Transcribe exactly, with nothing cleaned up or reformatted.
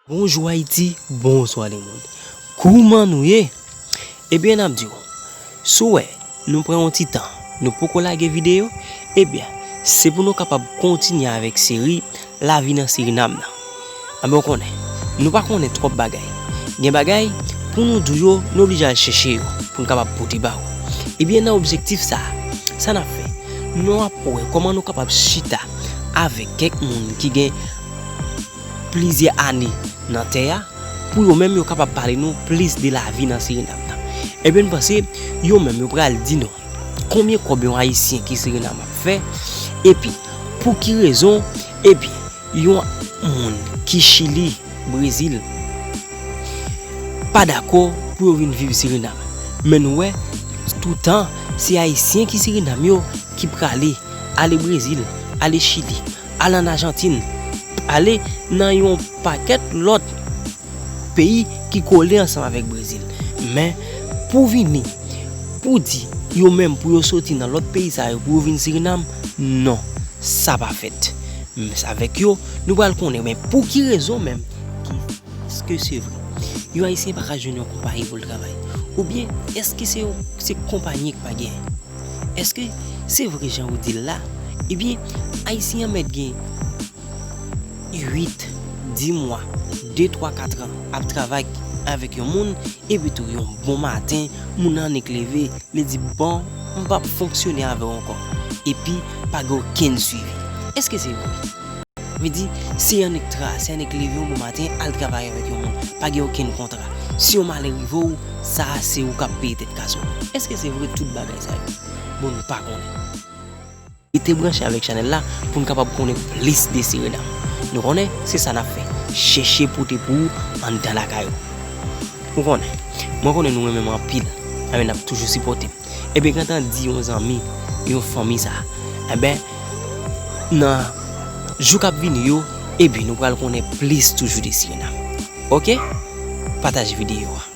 Bonjou Ayiti, bonswa lemonn. Kouman nou ye? Ebyen, n ap di w, si w wè nou pran yon ti tan, nou poko lage videyo, ebyen, se pou nou kapab kontinye avèk seri Lavi nan Sirinam nan. Anben, w konnen, nou pa konnen twòp bagay. Gen bagay, pou nou di w yo, nou oblije al chèche yo, pou n kapab pote ba w. Ebyen, nan objektif sa a, sa n ap fè? Nou ap wè kòman nou kapab chita avèk kèk moun ki gen plizyè ane nan tè a, pou yo menm yo kapab pale nou plis de lavi nan Sirinam nan. Ebyen, m panse yo menm yo pral di nou konbyen kòb yon Ayisyen ki Sirinam ap fè, epi pou ki rezon, ebyen, yon moun ki Chili, Brezil, pa dakò pou yo vin viv Sirinam. Men nou wè, toutan, se Ayisyen ki Sirinam yo ki prale, ale Brezil, ale Chili, ale ann Ajantin, ale nan yon pakèt lòt peyi ki kole ansanm avèk Brezil. Men, pou vini, pou di yo menm pou yo soti nan lòt peyi sa yo, pou yo vin Sirinam, non, sa pa fèt. Men avèk yo, nou pral konnen, men pou ki rezon menm ki, èske se vre? Yon Ayisyen pa ka jwenn yon konpayi pou l travay? Oubyen, èske se yon, se konpayi ki pa genyen? Èske se vre jan ou di l la? Ebyen, Ayisyen an mèt gen uit, dis mwa, de, twa, kat an ap travay avèk yon moun, epi tou yon bon maten, moun nan annik leve, li di, "Bon, m p ap fonksyone avè w ankò." Epi, pa gen okenn swivi. Èske se vre? Vle di, se annik tra, se annik leve yon bon maten, al travay avèk yon moun. Pa gen okenn kontra. Si yon malè rive w, sa a se ou k ap peye tèt kase w. Èske se vre tout bagay sa yo? Bon, nou pa konnen. Rete branche avèk chanèl la pou n kapab konnen plis de Sirinam. Nou konnen, se sa n ap fè. Chèche pote pou ou anndan lakay ou. Ou konnen, mwen konnen nou renmen m anpil. Anben, n ap toujou sipòte m. Ebyen, gentan di yon zanmi, yon fanmi sa. Enben, nan jou k ap vini yo, ebyen, nou pral konnen plis toujou de Sirinam. Oke? Pataje videyo a.